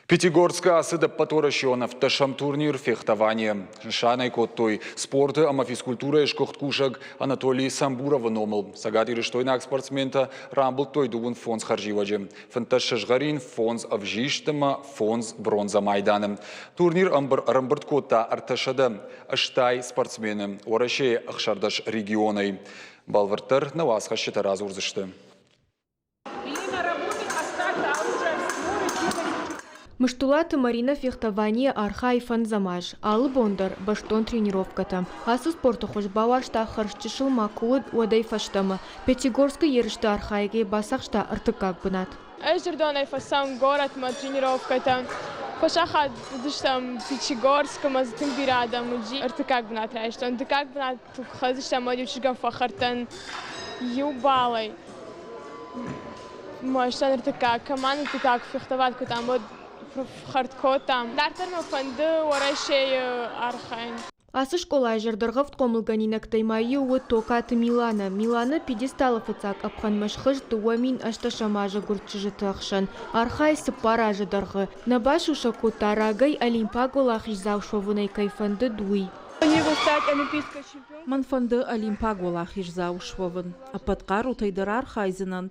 Пятигорскы ацыд ӕппӕтуӕрӕсеон ӕвддӕсӕм турнир фехтованийӕ. Нысан ӕй кодтой спорты ӕмӕ физкультурӕйы сгуыхт кусӕг Анатолий Самбуровы номыл. Цӕгатирыстойнаг спортсментӕ рамбылдтой дыууын фондз хӕрзиуӕджы, 15 сызгъӕрин, фондз ӕвзист ӕмӕ фондз бронзӕ майданы. Турнир ӕрӕмбырд кодта 380 спортсмены Уӕрӕсейы 16 регионӕй. Бӕлвырддӕр нӕ уацхӕсджытӕ радзурдзысты. Мыстулаты Маринӕ фехтованийӕ архайы фӕндзӕм аз. Алы бон дӕр бӕстон тренировкӕтӕ. Ацы спорты хуыз бауарзта хӕрзчысыл ма куы уыд, уӕдӕй фӕстӕмӕ. Пятигорскы ерысты архайгӕ бацахста ӕртыккаг бынат. Ӕз Ирдонӕй фӕцӕуын горӕтмӕ тренировкӕтӕ. Фӕсахат уыдыстӕм Пятигорскы ӕмӕ дзы тынг бирӕ адӕм уыди. Ӕртыккаг бынат райстон. Дыккаг бынат хӕдзыстӕм ӕмӕ иу чызгӕн фӕхӕрдтӕн иу балӕй. Мӕстӕн ӕртыккаг командӕ ӕртыккаг фехтовать кодтам, уӕд хӕрд кодтам. Дарддӕр мӕ фӕнды Уӕрӕсейы архайын. Ацы скъолайы зӕрдӕргъӕвд хъомылгӕнинӕгтӕй ма иу уыд Токаты Миланӕ. Миланӕ пьедесталы фыццаг къӕпхӕнмӕ схызт 2008 азы гуырд чызджыты ӕхсӕн. Архайы цыппар азы дӕргъы. Нӕ басусӕг кодта, рагӕй олимпаг уӕлахиздзау суӕвын ӕй кӕй фӕндыд, уый. Мӕн фӕнды олимпаг уӕлахиздзау суӕвын. Ӕппӕт хъарутӕй дӕр архайдзынӕн,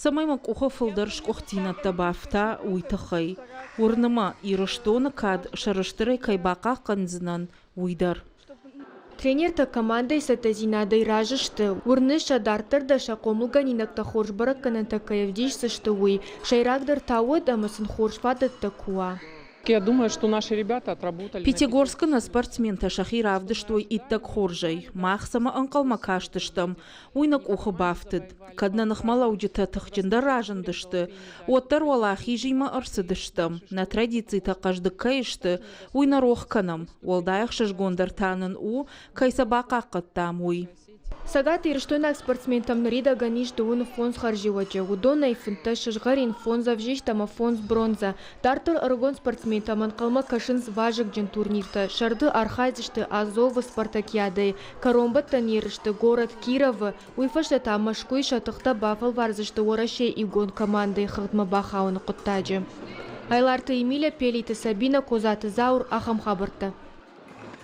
цӕмӕй мӕ къухы фылдӕр сгуыхтдзинӕдтӕ бафта, уый тыххӕй. Уырны мӕ, Ирыстоны кад сӕрыстырӕй кӕй бахъахъхъӕндзынӕн, уый дӕр. Тренертӕ командӕйы цӕттӕдзинадӕй разы сты. Уырны сӕ, дарддӕр дӕр сӕ хъомылгӕнинӕгтӕ хорз бӕрӕггӕнӕнтӕ кӕй ӕвдисдзысты, уый. Сӕйрагдӕр та уӕд, ӕмӕ сын хорз фадӕттӕ куы уа. Я думаю, что наши ребята отработали. Пятигорскы нӕ спортсментӕ сӕхи равдыстой иттӕг хорзӕй. Мах цӕмӕ ӕнхъӕлмӕ кастыстӕм, уый нӕ къухы бафтыд. Кӕд нӕ ныхмӕлӕуджытӕ тыхджындӕр разындысты, уӕддӕр уӕлахизимӕ ӕрцыдыстӕм. Нӕ традицитӕ хъӕздыг кӕй сты, уый нӕ рох кӕнӕм. Уӕлдай ӕхсызгондӕр та нын у, кӕй сӕ бахъахъхъӕдтам, уый. Цӕгатирыстойнаг спортсментӕм ныридӕгӕн ис дыууын фондз хӕрзиуӕджы, уыдонӕй 15 сызгъӕрин, фондз ӕвзист ӕмӕ фондз бронзӕ. Дарддӕр ӕрыгон спортсментӕм ӕнхъӕлмӕ кӕсынц вазыгджын турниртӕ. Сӕрды архайдзысты Азовы спартакиадӕйы, кӕронбӕттӕн ерысты горӕт Кировы, уый фӕстӕ та Мӕскуыйы сӕ тыхтӕ бафӕлвардзысты Уӕрӕсейы иугонд командӕйы хыгъдмӕ бахауыны хъуыддаджы. Айларты Емиля, Пелиты Сабинӕ, Козаты Зауыр, ахӕм хабӕрттӕ.